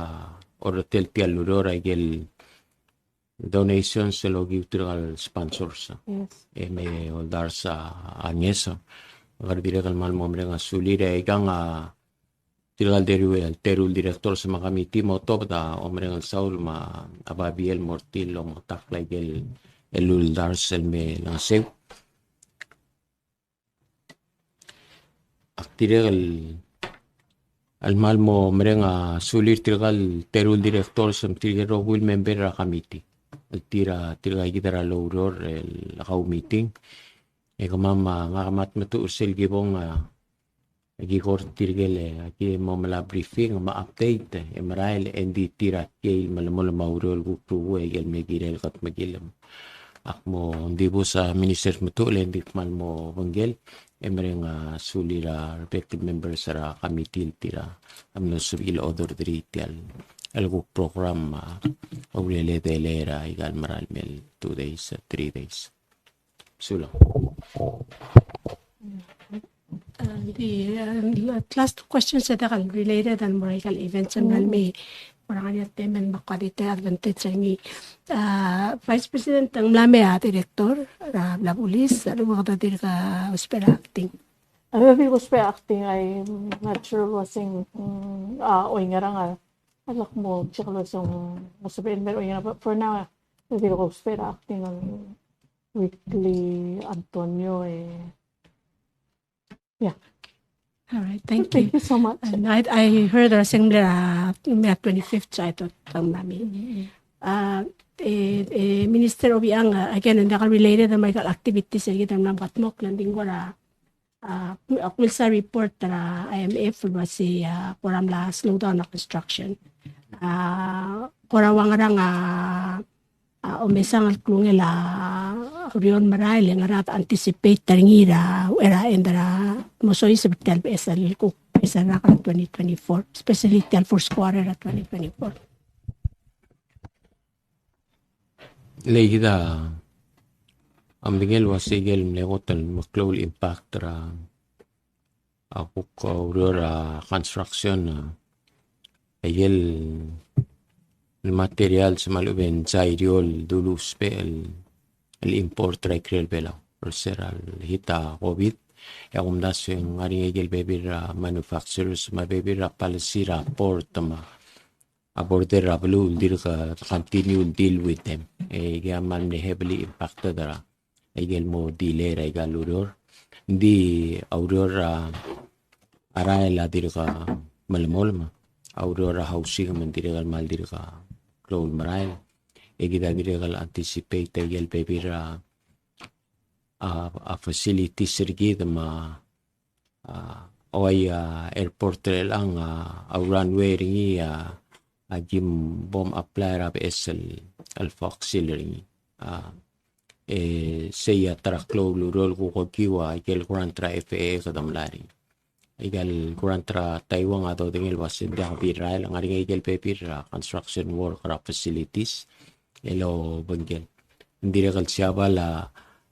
orretel tia el ureor, aike el donations el okiu tirka el sponsors. Yes. E me oldars a ngeso. Ngar dirrek el kmal mo mereng a sulir e aikang a tirka el teru, el teru el directors me a committee mo tobed a omereng el saul me a babier el mo er tir el omeketakl aike el uldars el me olengeseu. Ak dirrek el, el kmal mo mereng a sulir tirka el teru el directors me tirke el rokui el member er a committee. El tir a, tirka kid er a loureor el kau meeting. E kemam a ngak a mla dmetuch er sel kibong a ki kora tirke el, a ki mo melai a briefing me a update, e merael e ng di tir a kiei el melemolem a ureor el kuk rokui e aike el me kirel el kedmekill. Ak mo dibus a Minister Tmetuchl e ng di kmal mo obengkel, e mereng a sulir a rebek el members er a committee el tir a mlo sebechir el order er tia el kuk program, a, a urerel a delay er aika el merael el mei el two days, three days. Sulang. Uh, the, uh, last two questions that are related and more like events and me, or any of them and bakwadite advantage er ngii. Uh, Vice President, ng mla mei a director er a bla bulis, a lebo kede dirk ousbech er a acting. A lebo kede ousbech er a acting, I'm not sure el uaseng, mm, a, oingerang a, a lak mo check el uaseng, mo sebechel el mer oingerang, but for now, a lebo kede ousbech er a acting el Wickley Antonio, e. Yeah. All right, thank you. Thank you so much. And I, I heard there was something, uh, May twenty-fifth, so I thought, um, I mean, uh, e, e, Minister Obichang, uh, again, ng diak el related er a medical activities er kid el mla meketmokl, ng di ng kora, uh, ak milsa report er a I M F el uasei, uh, kora mla slow down a construction. Uh, kora ua ngerang, uh, a omesang el klungel a ureor el merael e ngera a anticipate er ngii er a, er a, er a mo soiseb er tia el beches el kuk beches el rak er a twenty twenty-four, especially tia el first quarter er a twenty twenty-four. Le kid a medengei el uasei aike el mle kot el meklou el impact er a a kuk, a, ureor er a construction, a, aike el materials me a lechub e ng sairio el duluusbech el, el import er a ikrel Belau. Er se er a lehit a COVID, e a kumdasu e ng ngar er ngii aike el bebil er a manufacturers me a bebil er a policy er a port me a a border er a beluu el dirk continue el deal with them. E aikei a kmal mle heavily impacted er a, aike el mo delay er aika el ureor. Ng di a ureor er a, a rael a dirk melemolem, a ureor er a housing me ng dirk el kmal dirk klou el merael. E kid a dirk el anticipate aike el bebil er a, a, a facilities er kid me a a, ua a airport er chelechang a, a runway er ngii a, a kim bo mle apply er a beches el, el Fox Hill er ngii. A, e sei a ta er a klou el ureor el kuk okiu a ikel grant er a F A A e kede melai er ngii. Ikel grant er a Taiwan a dodengei el uase ng diak di rael, ngar er ngii ikel bebil er a construction work er a facilities el obengkel. Ng dirrek el Siabal a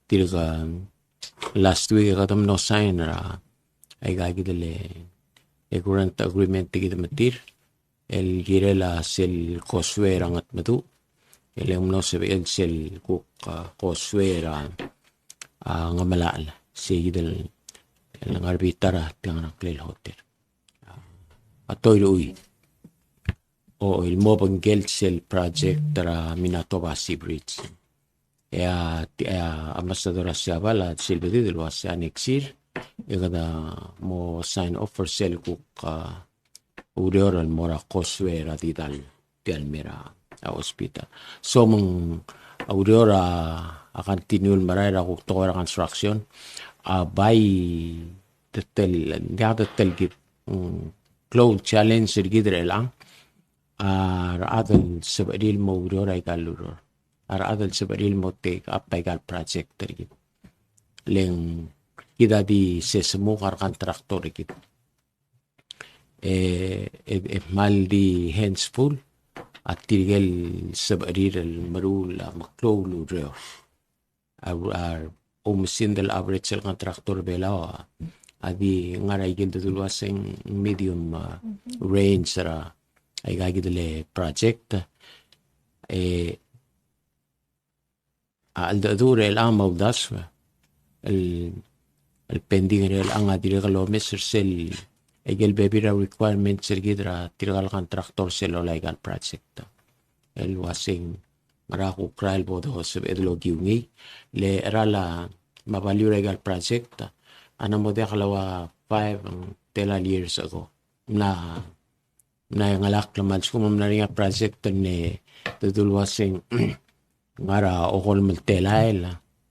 dirk last week e kede mlo sign er a aika kid el, e grant agreement er kid me tir el kirel a sel causeway er a Ngetmeduch, e le ng mlo sebechel sel kuk, a, causeway er a, a, Ngemelachel, sei kid el, el ngar er a bita er a tiang er a ngklel hotel. A, a Toiruchui. O, el mo obengkel sel project er a Minatobashi Bridge. E a, ti-, e a Ambassador er a Siabal a di sel bedid el uase a next year, e kede mo sign off er sel kuk, a, ureor el mo er a causeway er a di dal, di dal mei er a, a, hospital. So me ng, a, ureor a, a continue el merael er a kuk tekoi er a construction, a bai tetel, ng diak tetel kid, mm, klou el challenge er kid er chelechang, a rechad el sebechir el mo oureor aika el ureor. A rechad el sebechir el mo take up aika el project er kid. Le ng kid a di se smuk a recontractor er kid. E, e, e kmal di hands full a tirke el sebechir el meruul a meklou el ureor. A, a, oumesingd el average el contractor er a Belau a, a di ngar er a ikel dedu el uase ng medium, a, range er a aika kid el project. E a cheldecheduch er chelechang me a uldasu el, el pending er chelechang a dirrek el omes er sel, aike el bebil er a requirements er kid er tirka el contractor sel lolai aika el project. El uase ng ngera kuk rael el bo dosebeched el okiu ngii, le cheral a, me a value er aika el project a mla mo diak el ua five, mm, tela el years ago. Mla, mla ngelakl me a lsekum ng mla er ngii a project el mle dedu el uase ng ngar er a okolem el telael,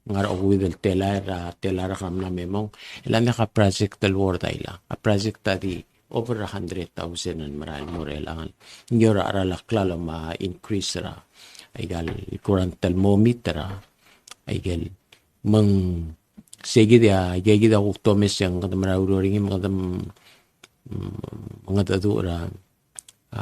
ngar er a okeuid el telael er a telael er a kar mla me mong. E le ng diak a project el worth a ilang. A project a di over a hundred thousand el merael el mo er chelechang. Ng ua er a cheral a klalo me a increase er a aika el grant el mo meet er a aike el, me ng sei kid a, aike kid a kuk domes e ng kede mera el oureor er ngii me kede, mm, mengedecheduch er a, a,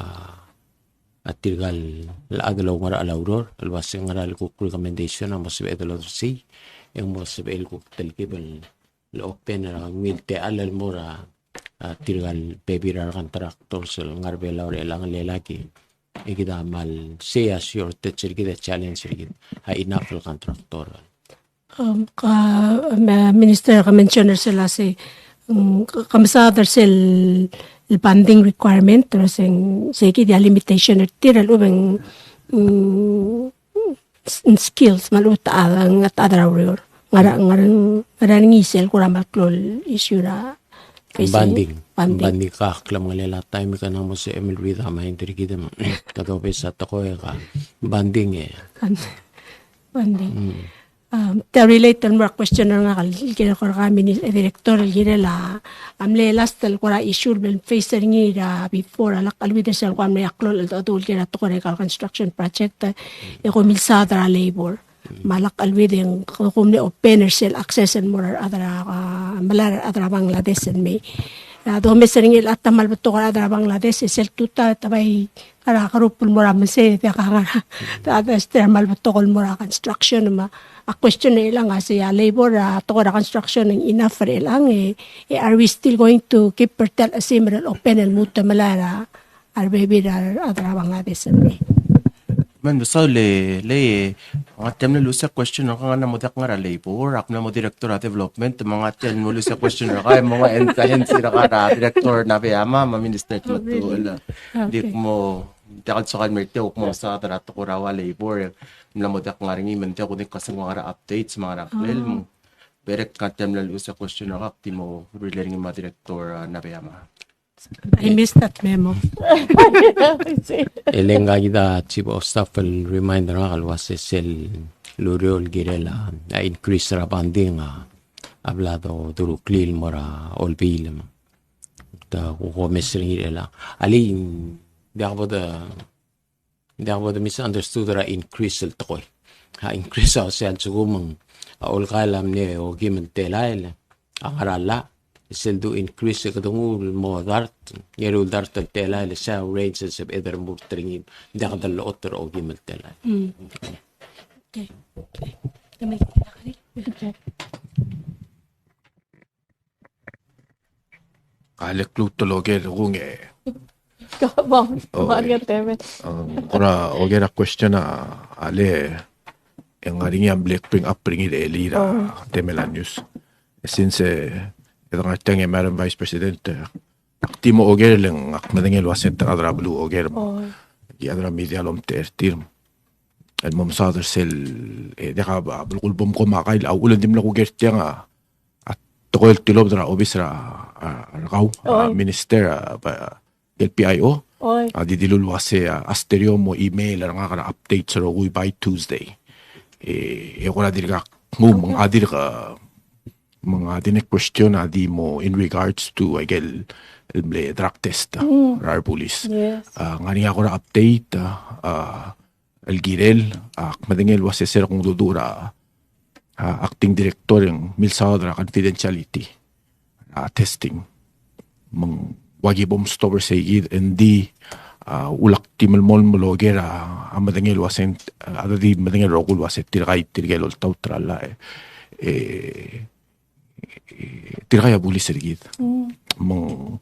a tirka el chad el oungerachel a ureor, el uase ng ngera el kuk recommendation a mo sebeched el odersii, e ng mo sebechel el kuk telkib el open er a ungil techall el mo er a, a, tirka el bebil er a recontractors el ngar er a Belau er chelechang, le lak e kid a kmal sei a shortage er kid, a challenge er kid a enough el contractor. Um, ka, me, Minister, ke mention er sel uase, um, ke, ke mesaod er sel, el banding requirement, er se ng, sei kid a limitation er tir a lechub e ng, mm, s-, skills, me a lechub e te chad, ng chad er a ureor. Ngera, ngera, ngera ngii sel kora kmal klou el issue er a facing. Banding. Banding. Banding, ka klemengelel a taem e ke ng mo sebechem el read a mind er kid me kede obes a tekoi e ka banding e. Banding. Mm. Um, te relate el mo er a question er ngak el kirel kora mini, e, director el kirel a, a mle last el kora issue el mle face er ngii er a before, a lak cheleuid er sel kora mle klou el cheldecheduch el kirel a tekoi er aika el construction project, e kom milsaod er a labor. Me a lak cheleuid e ng kom mle open er sel access el mo er a rechad er a, a, melai er a rechad er a Bangladesh el mei. A domes er ngii el chad a kmal betok er a rechad er a Bangladesh, e sel tutau e te bai ngar er a group el mo er a mesei, e diak a ngar er a, a, a, a kmal betok el mo er a construction me a question er chelechang a sei a labor er a tekoi er a construction ng enough er chelechang, e, e are we still going to keep er tia el chesimer el open el lmuut el melai er a, a rebebil er a, a rechad er a Bangladesh el mei. Me ng mesaul e, le, e, ngak a tia el mle luchesii a question er ngak a ng mla mo diak ngar er a labor, ak mla mo director er a development, me ngak a tia el mle luchesii a question er ngak e mo ngak a hensei er ngak er a director er a Nabeyama me a Minister Tmetuchl. Oh, really? Okay. Ng di kmo, diak el soak el mer tia, kmo mesaod er a tekoi er a ua labor, e ng mla mo diak ngar er ngii, me ng diak kudengei el kmo ng ngar er a updates me a ngar er a klel, me ng dirrek ngak a tia el mle luchesii a question er ngak, ak di mo relay er ngii me a director, a, Nabeyama. I missed that memo. E le ngka kid a Chief of Staff el reminder er ngak el uase sel ureor el kirel a, a increase er a banding a, a bla do, doruklii el mo er a olbiil me te kuk omes er ngii er chelechang. Alii, ng diak bo de, ng diak bo de misunderstood er a increase el tekoi. A increase a osea a lsekum ng a olkael a mle okim el telael a ngar er a llach, sel du increase e kede nguu el mo dart, ngeru el dart el telael, e sei a range el sebeched el remurt er ngii, ng diak de llechot er a okim el telael. Mm. Okay. Okay. A le klou el oker kung e. Ka bang, oh, bang e, temel. Ng kora oker a question a, a le, e ng ngar er ngii a mle bring up er ngii er a earlier er a, oh, temel a news. E since, e, e de ngar tiang e Madam Vice President, e, ak di mo oker e le ng ak medengei el uasei ng techa er a beluu oker me, oh, a chad er a media a lomtechei er tir el mo mesaod er sel, e, diak a belkul bo mkomakai, a uchul e ng di mle kuker tiang a, a tekoi el tilobed er a obis er a, a, er kau, a, oi, minister, a, ba, el P I O. Oi. A di dilu el uasei, a, a stereo mo email er ngak er a updates er a rokui by Tuesday. E, e kora dirkak nguu, me ng, okay, a dirk, a, me ng a di ne question a di mo in regards to, a, ikel, el mle drug test, mm, er a rebulis. Yes. A, ng ngar er ngii a kora update, a, a, el kirel, ak medengei el uasei se er a kung dudu er a, a, acting director e ng milsaod er a confidentiality, a, testing. Me ng ua ki bo mstop er seikid, e ng di, a, ulak di melemolem el oker a, a medengei el uasei, a, di medengei el rokui el uasei tirka, tirke el oltaut er a llach, e, e, tirka a bulis er kid. Mm. Me ng,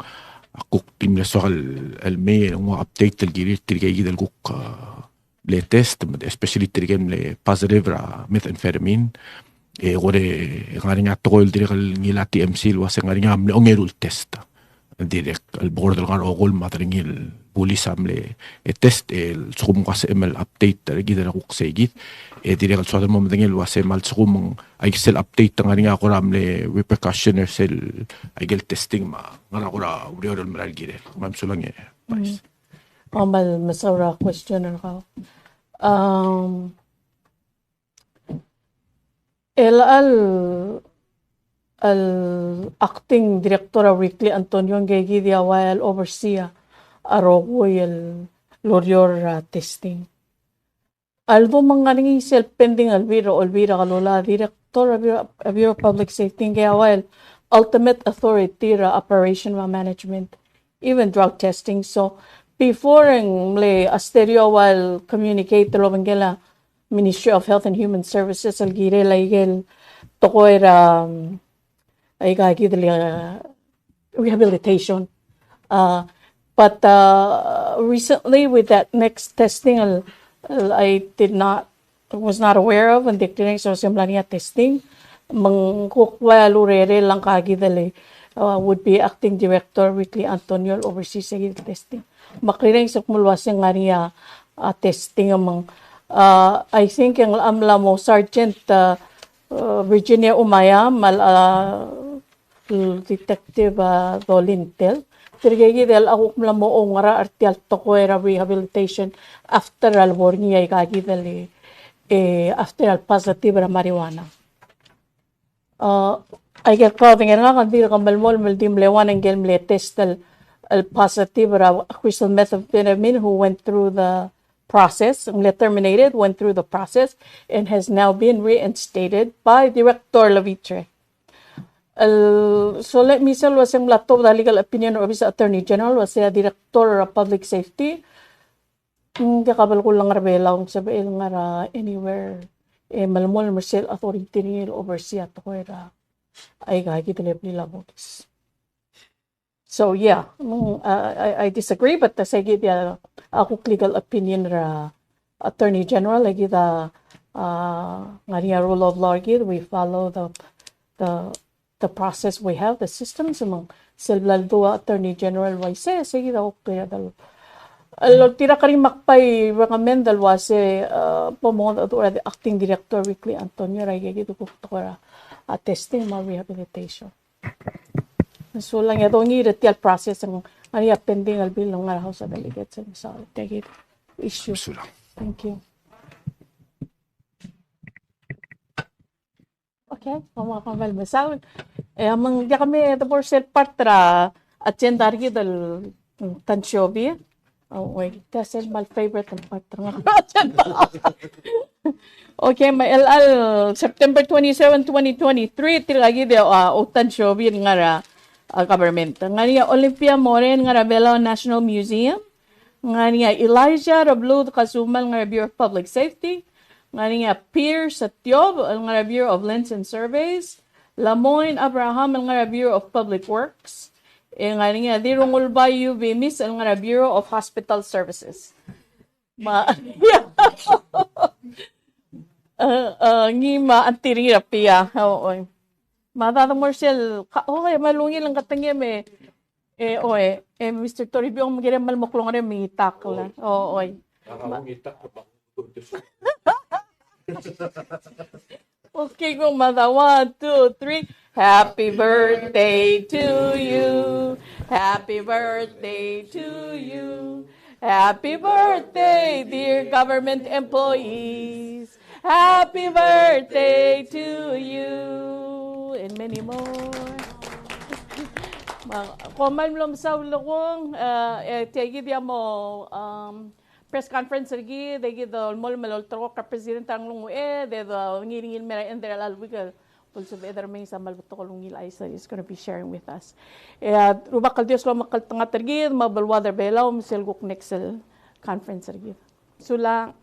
a kuk di mle soak el, el mei, e ng ua update el kirir tirke kid el kuk, a, mle test, especially tirke el mle positive er a methamphetamine. E kora, e ng ngar er ngii a tekoi el dirrek el ngilai a T M C el uasei ng ngar er ngii a mle ongeru el test. Dirrek el board el ngar er a Okolm a mad er ngii el bulis a mle, e, test, e lsekum ng ua sebechem el update er kid er a kuk seikid. E dirrek el soad el mo medengei el uasei me a lsekum ng, a ikel sel update a ngar er ngii a kora mle repercussion er sel, a ikel testing me a ngar er a kora ureor el merael el kirel. Me mesulang e Vice. Mm. Ak kmal mesaul er a question er kau. Um, el, el, el acting director er a Weekly, Antonio, ngike kid a ua el oversee a rokui el ureor er a testing. A ldu me ng ngar er ngii sel pending el Bureau, el Bureau er a Kelulau, director er a Bureau, Bureau of Public Safety, ngike a ua el ultimate authority er a operation me a management, even drug testing. So before e ng mle a stereo a ua el communicate el obengkel a Ministry of Health and Human Services el kirel a ikel tekoi er a, um, aika kid el, uh, rehabilitation. Uh, but, uh, recently with that next testing, el, el, I did not, was not aware of, ng di ak rirenges el uasei ng mla er ngii a testing. Me ng kuk ua el urerel a ngka kid el, uh, would be acting director Weekly Antonio el oversee se kid el testing. Me ak rirenges el kmo el uasei ng ngar er ngii a, a testing me ng, uh, I think e ng mla mo Sergeant, uh, uh, Virginia Umayam, me a, uh, Detective, uh, Dolin Tell. Tirke kid el a kuk mla mo oungerachel er tia el tekoi er a rehabilitation after a lebo er ngii aika kid el, e, after a positive er a marijuana. Uh, aike el kau a dengei er ngak, ng dirk melemolem el di mle ua ngike el mle test el, el positive er a crystal methamphetamine who went through the process, mle terminated, went through the process, and has now been reinstated by Director Levitre. El, so let me say, el uasei ng mla tuobed a legal opinion er a Office of Attorney General, uasei a Director er a Public Safety, ng diak a belkul el ngar er a Belau, ng sebechel ngar er a anywhere, e melemolem er sel authority er ngii el oversee a tekoi er a aika kid el blil a bulis. So yeah, mm, I, I, I disagree, but the se kid a, a kuk legal opinion er a Attorney General, e kid a, a, ngar er ngii a rule of law er kid, we follow the, the the process we have, the systems, me ng sel bla ledu a Attorney General el uaisei, se kid a kuk clear el. El oltirakl er ngii me ak bai recommend el uasei, uh, bo mongedecheduch er a Acting Director Weekly Antonio er aika kid el kuk tekoi er a, uh, testing me a rehabilitation. Mesulang e dongiil er tia el process e ng ngar er ngii a pending el bill el ngar er a House of Delegates, e mesaul er tia kid el issue. Mesulang. Thank you. Okay, kom kmal mesaul. E a mong, diak me de bo er sel part er a agenda er kid el, mm, tansiobi. Oh, wait, tia sel kmal favorite el part er ngak. Okay, me a chelecha el September twenty-seven, twenty twenty-three, tirka kid a, uh, outansiobi el ngar er a, uh, government. Ngar er ngii a Olympia Moren el ngar er a Belau National Museum. Ngar er ngii a Elijah Rebluud Kazuma el ngar er a Bureau of Public Safety. Ngar er ngii a Pierce Atiob el ngar er a Bureau of Lands and Surveys. Lamoin Abraham el ngar er a Bureau of Public Works. E ngar er ngii a Dirrungulbai U. Bimis el ngar er a Bureau of Hospital Services. Me a, e, e, ngii me a antir er ngii er a Pia. Oh, oi. Me a dada mo er sel, ka, oh, e me a lungil e ng katengem e, e, oh, e, e, Mister Toribiong, me kirem el mo klou er ngii me ng itakl. Oh, oi. Okay, kung mada, one, two, three. Happy birthday to you. Happy birthday to you. Happy birthday, dear government employees. Happy birthday to you. And many more. Me kom kmal mlo mesaul el kung, e, e, tia kid a mo, um, press conference er kid, e kid a olemolem el olterekokl er a president er a nglunguched, e de ngii er ngii el mei er a end er a week el bo lsebeched el mei, e ng kmal betok el ungil chais that he's gonna be sharing with us. E a Rubak el Dios a lomekngeltengat er kid, me a beluad er a Belau, me sel kuk next el conference er kid. Sulang.